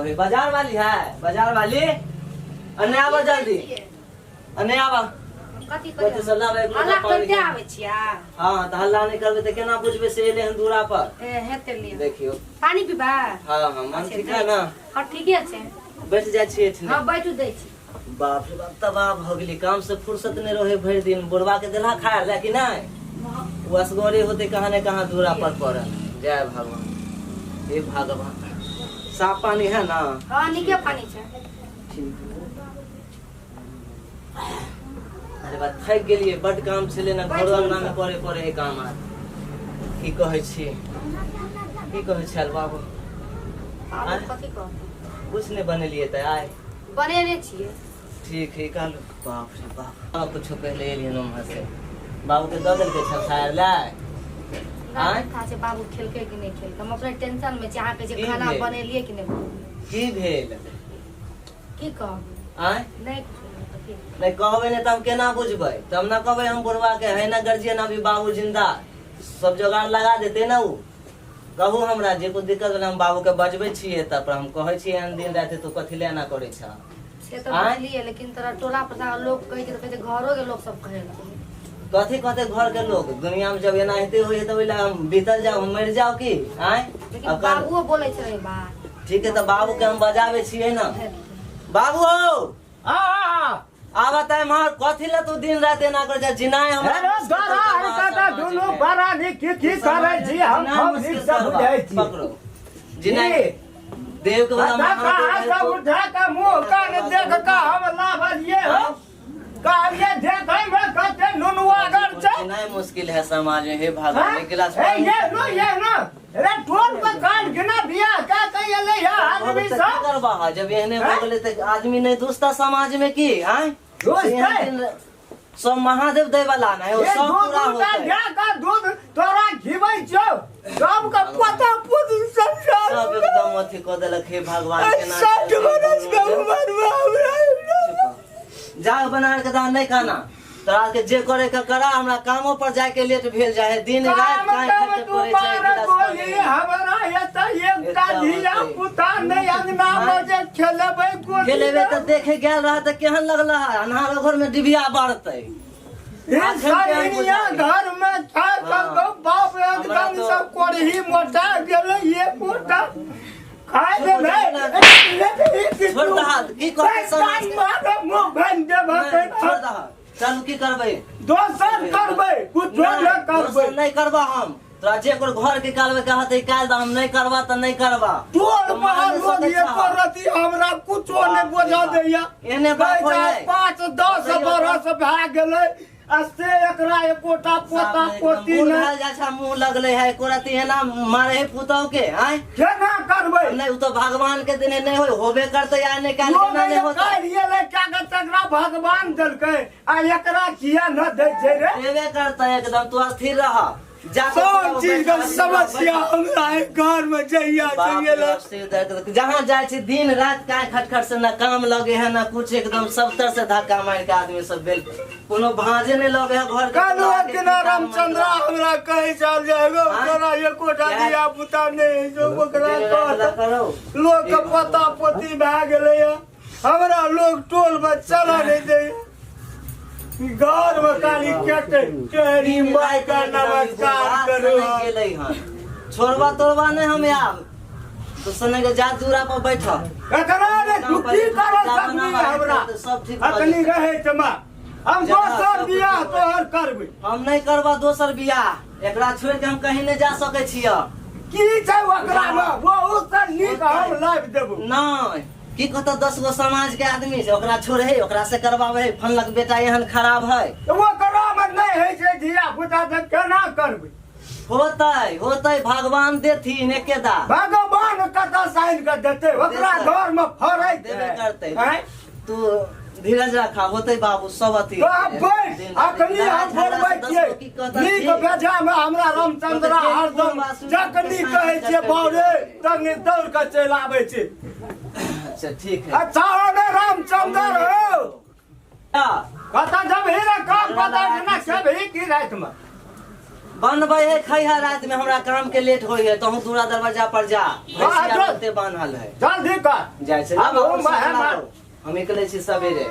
है बाजार वाली है बाजार वाली अने आबो जल्दी अने आबो कथी कथी करी से लाबै एक लोटा हल्ला पानी करिते आबै छियै हाँ तऽ हल्ला नहि करबै तऽ केना बुझबै से एलै हन दूरा पर ए हेतै लिअ देखियौ पानी पीबा हाँ हाँ मन ठीक है ना हँ ठीके छै बैठ जाइ छियै एठने हँ बैठू दै छी बाप रे बाप तबाह भऽ गेली काम से फुर्सत नहि रहे भरि दिन बुढ़वा के देलहा खाय लए कि नहि ओ असगरे होते कहाँ ने कहाँ दूरा पर पड़ल जय भगवान हे भगवान साफ पानी है ना हँ नीके पानी छै ठीक अरे बात थकि गेलियै बड काम छलै ने घरो अंगना मे करे पड़े है काम आर की कहै छी की कहै छल बाबू आब कथी कहब कुछ नहि बनेलियै तऽ आइ बनेने छियै ठीक है कहलू बाप रे बाप हाँ कुछो पहले एलियै वहाँ से बाबू के दऽ देलकै छल खाय लए आँय? था छै बाबू खेलकै कि नहि खेलकै हम अपने टेंशन मे छी अहाँके जे की खाना भेल? बनेलियै कि नहि बनेलियै की भेल की कहब आँय नहि कुछो नहि तऽ की नहि कहबै नहि तऽ हम केना बुझबै तब ने कहबै हम बुढ़वा के है ना गर्जियन अभी बाबू जिंदा सब जोगाड़ लगा देते ना उ कहू हमरा जे कोइ दिक्कत भेलै हम बाबू के बजबै छियै तब पर हम कहै छियै एहन दिन राति तू कथी ले एना करै छह से तऽ आँय? बुझलियै लेकिन तोरा टोला पर लोग कहै छै तऽ कहै छै घरो के लोग सब कहै कथी कहते घर के लोग दुनिया में जब एना हेते होइए तऽ ओहि लए हम बीतल जाउ हम मरि जाउ की आँय लेकिन अब कान- बाबुओ बोलै छै बात ठीक है तऽ बाबू के हम बजाबै छियै ने बाबू हो आ आबऽ तऽ एम्हर कथी लए तू दिन राति एना करै छै जिनाइ हमरा हेलो दादा हरकत दुनू बरानी की की करै छी हम जिनाइ खूब मुश्किल नीक से करबा। बुझै छी पकड़ो जिनाइ की? देव के बदला कहाँ महादेव से उठा के मुंह कान देख के हम लाभलिए हो कहलिए देखै में कते नुनुआगर छै जिनाइ मुश्किल है समाज में हे भगवान हाँ? एक गिलास ए पानी ये नो ये ना अरे टोल पर कान गिना बियाह का कहि एलै है आदमी तऽ की सब करबा है? जब एहने भऽ हैं? गेलै तऽ आदमी नहि दुसता समाज में की आँय दुसतै? एहन दिन सब महादेव दै वाला ने ये सब दूध पूरा दूध होतै गाय का दूध तोरा घिबै छौ सबके पोता पोती सब सब एकदम अथी कऽ देलक हे भगवान केना 60 बरस के उम्र में हमरा जाग बना के दान नहीं खाना तोरा के जे करे के करा हमरा कामो पर जाय के लेट भेल जाय है दिन रात काम काय काम खर्च तू पड़े छै एक बारह गिलास गोली पानी। हमरा एतऽ एकटा एतऽ धिया होतै। पुता नहि अंगना मे जे खेलेबै गोली खेलेबे तऽ देखे गेल रह तऽ केहन लगल है अन्हार घर में डिबिया बढ़तै ई आखन केहन सरिनिया बुझाइ। घर मे खाय हाँ। कऽ बाप हमरा एकदम तो- सब कोरही मोटा गेलै एक मोटा खाय देबै छोड़ दहा की कहतै समाज के? मुँह भानि देबऽ नहि, छोड़ दहा चलू की करबै दोसर करबै कुछो नहि, नहि करबै दोसर नहि करबा हम तोरा जे कोई घर के कालबे कहत है काल हम नहीं करबा तऽ नहीं करबा टोल महल लोग एको रति हमरा कुछो नहि बुझा दैया एहने बाप कहै छै, होइए। 5-10 बरस भए गेलै आ से एकरा एकोटा पोता पोती मुँह नहि भेल जाइ छै मुँह लगले है एको रति एना मारे है पुतहु के आँय केना करबै नहीं उ तो भगवान के देने नहीं होय होबे करते या नहीं काल केना नहीं होता काल्हि एलै क्या के तकरा भगवान देलकै आ एकरा किया न दै छै रे देबे करते एकदम तू स्थिर रह जा के सब चीज के समस्या हमरा घर में जहिया बाप रे बाप, सिर दर्द जहाँ जाइ छी दिन रात काय खटखट से ना काम लगे है ना कुछ एकदम सब तरह से धक्का मार के आदमी सब भेल कोनो भांजे नहीं लगे है घर के काल्हि कोनो एक दिना रामचंद्रा हमरा कहै छल जे एगो आँय? तोरा एकोटा धिया पुता नहि है जो ओकरा दिन रात कह करो लोक के पोता पोती भए गेलैया हमरा लोग टोल में चलऽ नहि दैया घर में काली केटे टेरी माय का नमस्कार करू गेलै हन छोड़बा तोड़बा नहि हम आब तो सने के जा दूरा पर बैठ एकरा ने तू की करऽ सकबी हमरा सब ठीक भऽ अखनी जेतै। रहै छै माँ हम जा, दोसर सब बियाह ठीक तोहर करबै हम नहि करबा दोसर बियाह एकरा छोड़ि के हम कहीं नहि जा सकै छियै की छै ओकरा मे बहुत से नीक हम लाबि देबो नहि की कहतौ 10 गो समाज के आदमी छै ओकरा छोड़े है ओकरा से करबाबै है फलनक बेटा एहन खराब है ओकरा मे नहि होइ छै धिया पुता तऽ केना करबै होतै होतै भगवान देथिन एकेदा भगवान कतऽ साइन कऽ देतै ओकरा देतै। घर मे फड़ै देबे करतै आँय? तू धीरज रखा होतै बाबू सब अथी तो आब बैठ अखनी हम बोलबै छियै नीक बेजा मे हमरा रामचंद्रा हरदम जखनी कहै छियै बाउरे तखनी दौड़ कऽ चलि आबै छै अच्छा ठीक है अच्छा हो ने रामचंद्र हो कतऽ जबही रे काम पता ना खेबही की रातिमे बनबै है खैहा रात में हमरा काम के लेट होई है तहु दूरा दरवाजा पर जा भैंसिया जो। बहुते बान्हल है जल्दी कर जाइ छै हम बाबू, हम हम हम निकले छी सवेरे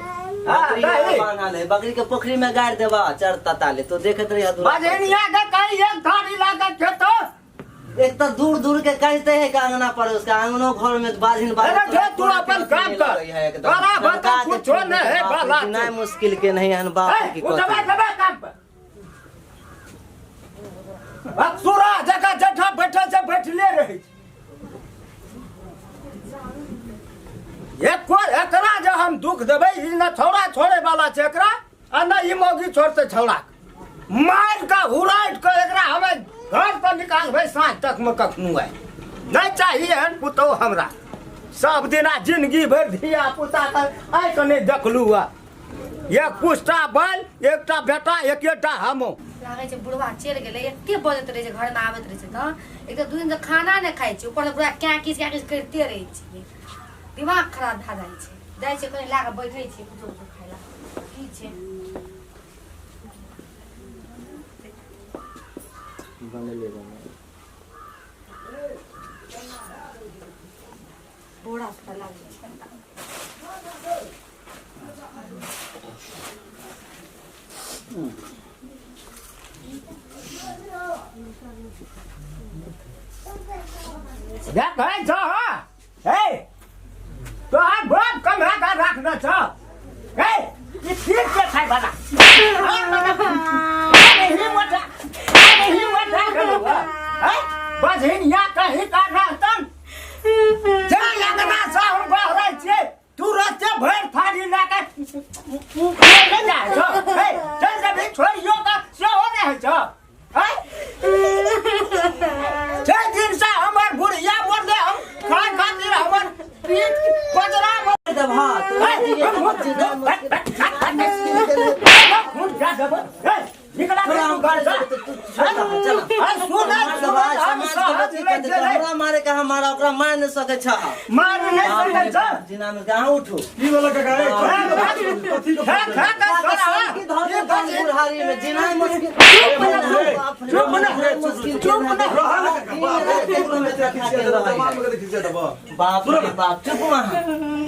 हाँ, बकरी दही। बान्हल है बकरी के पोखरी में गाड़ देबा चर तताले तो देखत रही दूरा पर। बजनिया के कहीं एक थारी लागे खेतो एक तो दूर दूर के कहते हैं कि अंगना पर उसका अंगनो घर में बाजिन बाजिन अरे जो तू अपन काम कर। बड़ा बता कुछो नहीं है, बाला नहीं मुश्किल के नहीं हन बाप की उठबा कथी। देबा काम पर अक्सुरा जगह जठा बैठल से बैठले रहै छै। एको एकरा जे हम दुख देबै ई न छौड़ा छोड़े वाला छै एकरा आ न ई मौगी छोड़तै छौड़ा के। मारि कऽ हुराटि कऽ एकरा हमे घर पर निकालबै साँझ तक मे कखनो आइ नहि चाही एहन पुतहु हमरा सब दिना जिंदगी भरि धिया पुता के आइ के नहि देखलू हँ एक पुस्ता बैल एकटा बेटा एकेटा हमहूँ लागै छै बुढ़वा चलि गेलै एते बजैत रहै छै घरमे आबैत रहै छै तऽ एक तऽ दू दिन से खाना नहि खाइ छै ऊपरसँ बुढ़ा क्या किच क्या किच करिते रहै छै दिमाग खराब भए जाइ छै जाइ छै कनि लए कऽ बैठै छै कुछो कुछो खाइ लए की छै बोरा सुता लागै छै देखै छ हँ हे तोहर बाप कमा कऽ राखने छ हे ई फिर के खाइ वाला बझिनिया कहीं का रहतन जा अंगना से हम बहरै छियै तुरते भरि थारी लए कऽ नहि जाइ छौ हे चल जेबही छोड़ियो कऽ सेहो नहि होइ छौ हैं? छै दिनसँ हमर बुढ़िया मरलै हम खाय खातिर हमर पीठ पजरा देबहा हे, खून जा देबो हे निकला थोड़ा हम घर से हमरा मारे के हमारा ओकरा मार नहीं सके छ मार नहीं सकै छ जिना में गाँव उठू की भेलै काका ए, कथी के खा खा के छोड़ा की धर के बुढ़ारी में जिना मुश्किल चुप ना, चुप ना। रहल काका बाप रे, तू ने खिसिया देबऽ, दिमाग में खिसिया देबऽ। बाप रे बाप चुप वहाँ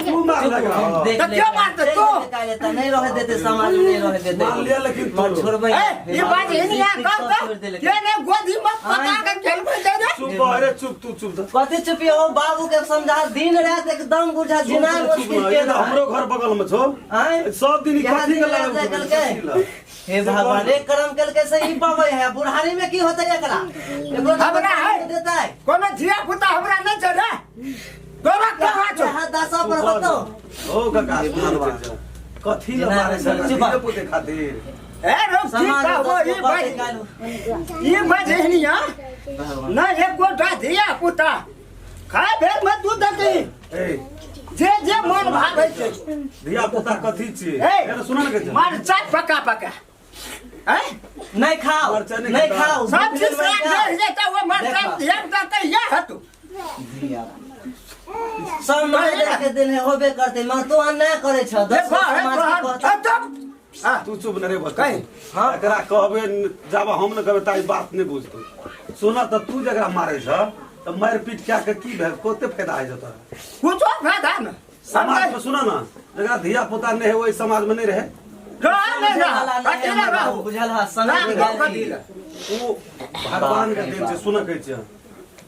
तू मार लगा देख तऽ ले क्यों मारतै तू? निकाले तऽ नहीं रहे देते समाज में नहीं रहे देते मान लिया लेकिन मगर तोरो। छोड़बै ए, ई बात हिनिया कर छोड़ त देलकै। के ने गोदी में पका के खेलबै दे रे चुप अरे चुप तू चुप तऽ। कथी चुपी हो बाबू के समझा दिन रात एकदम बुझा जिना चुप मुश्किल ना, के ई तऽ हमरो घर बगल में छौ आँय? सब दिन ई यहाँ कथी के दिन लड़ाई रात उठबै केलकै? छै, कथी ला? हे भगवान एक कर्म केलकै से ई पाबै है बुढ़ारी में की होतै एकरा एकरो तऽ हमरा है। देतै कोनो धिया पुता हमरा नहि छै रे तोरा कहाँ छौ हाथ दशा पर होतौ ओ काका सुन ना चीज। कथी ला जेना मारे छै चुप। धिये पुते खातिर ए रोक की समाज में कहबो दस ई गो बात कहतै काल्हि। ई बात हिनिया भगवान। ना एक गोटा धिया पुता खाय भेल में तू देखी ए जे जे मन भावे छै धिया पुता कथी छी ए ए सुन ना कहै मरचाइ पका पका हैं नहीं खाओ मरचाइ नहि नहीं खाता। खाओ सब चीज साफ रह जेतै ओ मरचाइ देखा। धिया पुता तऽ इएह हेतौ सब मारे के दिन है होबे करते मगर तू अन्याय करे छ दस देखो है समाज के तोहर कहता खतम हाँ तू चुप न रे बस कहीं। हाँ एकरा कहबे जाब हम न कहबे ताई बात नहीं बुझतौ सुन त तू जकरा मारे छ त मारि पीट क्या के की भेल कते फायदा होइ छ तोरा कुछो फायदा न समाज में सुन ना जकरा धिया पुता नहीं है ओहि समाज में नहीं रहे रह नहीं समझे वाला रह नहीं है अकेले हमर बाबू, रहू बुझल हा समय राख निकाल दो कथी दी। लए। ओ भगवान के देन छै सुन कहै छै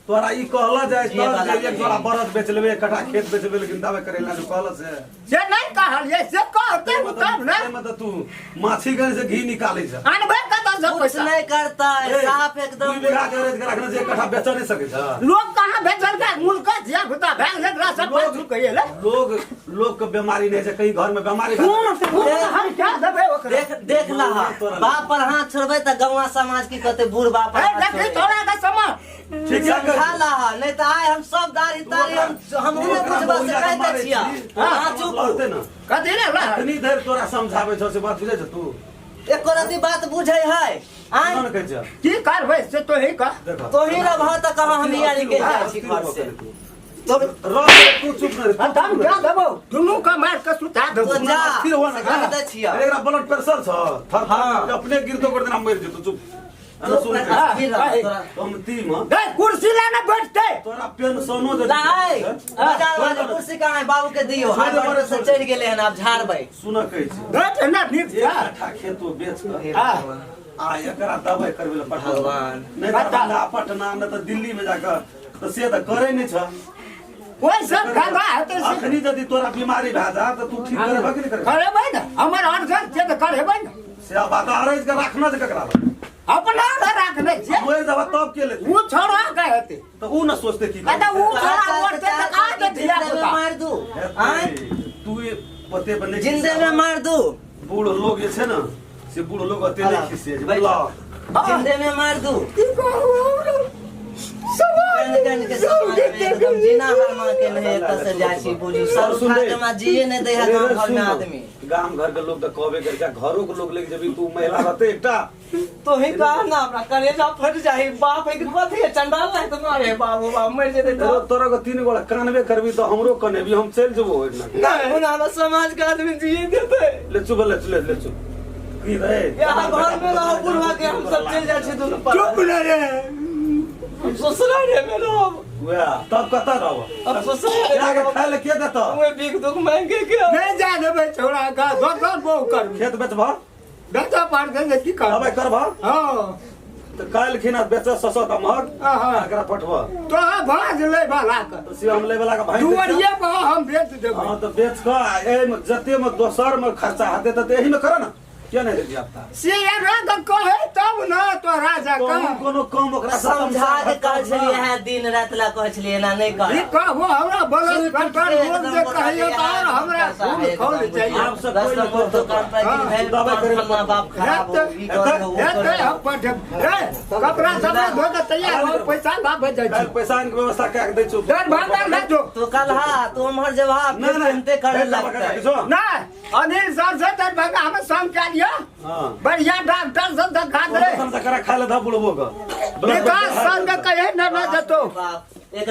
तोरा ई कहला जाय जे तोरा वाला जे एक जोड़ा बरद बेच लेबे एक कट्ठा खेत बेच लेबे लेकिन दावे करेला जो कहला से से नहीं कहलियै से कहते तब ने एहिमे तऽ तू माछी गन से घी निकालै छ अनबे कतऽ से कुछ पैसा नहीं करता है ए, साफ एकदम दू बीघा के रेत के रखने से एक कट्ठा बेच नहीं सकै छ लोग कहाँ भेजल के मुल्क धिया पुता भए गेलै एकरा सब लोग- पैसा कहिए ले लोग लोग के बीमारी नहीं छै कहीं घर में बीमारी भए खून खून हम क्या देबै ओकरा देख देख लहा बाप पर हाथ छोड़बै तऽ गौवा समाज की कहते बूढ़ बाप पर ए हाथ देखी छोड़बै। तोरा के समझ ठीक है समझा लहा नहीं तऽ आइ हम सब दाढ़ी तारी हम हम तू नहि ओकरा बुझबा से बहुरिया के कहि दै मारै छियै छी, अहाँ चुप लड़ते ना कथी रे लहर कतनी देर तोरा समझाबै छौ से बात बुझै छ तू एको रति बात बुझै है आइ सुन ने कहै छ की करबै से तो ही कह देख तोही रहबह तऽ कहाँ हम यारी के जाइ छी घर से तो रह तू चुप न रे, तू हम चुप न क्या रे। देबौ दुनू के मार के सुता देबौ तो जा स्थिर हो ना कहि दै छियै अरे एकरा ब्लड प्रेशर छ थर हाँ। थर अपने गिरतो कर देना मरि जेतो चुप अरे सुन हाँ, फिर रह, कही। तोरा कमती में गए कुर्सी लाने बैठते तोरा पेंशनो जे लाए छै, बाजार वाले कुर्सी कहाँ है बाबू के दियो छोड़ हाथ दे, बड़ से छोड़ दे। चढ़ गेले हन आब झाड़बै सुन कहै छी बैठ ना ठीक एक छै कट्ठा खेतो बेच कऽ हाँ। आ एकरा दवाइ करबै लए पठा भगवान। नहि तऽ दरभंगा पटना नहि तऽ दिल्ली में जाकऽ तऽ से तऽ करै नहि छ ओहि सब धंधा हेतै से अखनी यदि तोरा बीमारी भए जा तऽ तू ठीक करेबह कि नहि करेबह करेबै ने हमर अड़चन छै तऽ करेबै ने से बात अरैज के राखना छै ककरा लग अपना लए राखने छियै मरि जेबह तब के लेतै ओ छोड़ा के हेतै तऽ उ ने सोचतै की आ तऽ उ छोड़ा मरतै तऽ कहाँ के धिया जिंदे में पुता मार दू आँय तू ओते पर नहि जिंदे में मार दू बूढ़ लोग जे छै ने से बूढ़ लोग ओते नहि खिसियै छै बैठ। बुझलह जिंदे में मार दू की कहू हमरा समाज कन के समाज में एकदम जीना हरमा के नहीं एतऽ से जाइ छी बुझू सर सुन उठा रे। के माँ जिए नहीं दै है रे, गाँव रे, घर सुन में न। आदमी गाम घर के लोग तऽ कहबे करै छै घरो के लोग लेके जेबी तू महिला रहते एकटा तो ही कह ना हमरा कलेजा फट जाही बाप है कि कथी है चंडाल नहीं तो मारे बाबू बाप मर जेते तो तोरा तोरा के तीन गोड़ा कानबे करबी तऽ हमरो कनेबी हम चलि जेबो ओहिना नहीं हुन हमरा समाज के आदमी जिए देते ले चुप ले ले ले चुप की रे यहाँ घर में रहो बुढ़वा के हम सब चल जाइ छी दुनू पर चुप न रे हम ससुराले में रहब वएह तब कतऽ रहब अब ससुराले जाके खाय ले के देतऽ में भीख दुख मांगे के नहीं जा देबै छोड़ा के दोसर बहु करबै खेत बेचबह बेचऽ पड़तै जे की दबाइ करबै करबह हँ तऽ काल्हि खिना बेचऽ ससत महग हाँ, हाँ। एकरा पठबह तोहर भाँज लै वाला के तऽ से हम लै वला के भाँजि दै छियौ। दुआरिये पर हम बेच देबै हँ तऽ बेच कऽ आ एहिमे जते मे दोसर मे खर्चा हेतै तते एहिमे करऽ ने किया नहि हेतै धियापुता से एकरा के कहै तब ने तोरा जकाँ तोहूँ कोनो कम ओकरा से समझा के तमसा कहै हटतौ छलियै ना। है दिन राति ला कहै छलियै एना नहि कर ई कहबो हमरा बोलत सुति कटर उठि के बोल जे एकदम कहियो तऽ आओर हमरा खून खौल जाइए आब से कोइ दस नहि नंबर कहतौ दुकान पर हाँ, दिन भेल दबाइ करे फल्लाँ बाप खराब हो ई कर हो, उ कर हेतै हो। हम पठेब रे कपड़ा सब धो के तैयार हो पैसा लाबै जाइ काल्हि छी पैसा आनि के व्यवस्था कए के दै छियौ दरभंगा ले जो तू कल हा तू उम्हर जेबहा नहि फिर नहि चिंते करे फेर दबाइ लगतै कए के छौ? नहि अनिल सर से दरभंगा हम संग कए लिअ हाँ बढ़िया डॉक्टर सब देखा दे तोरा से करा खाय ले धऽ बुढ़बो के विकास सर के कहे न न जतो बाप एक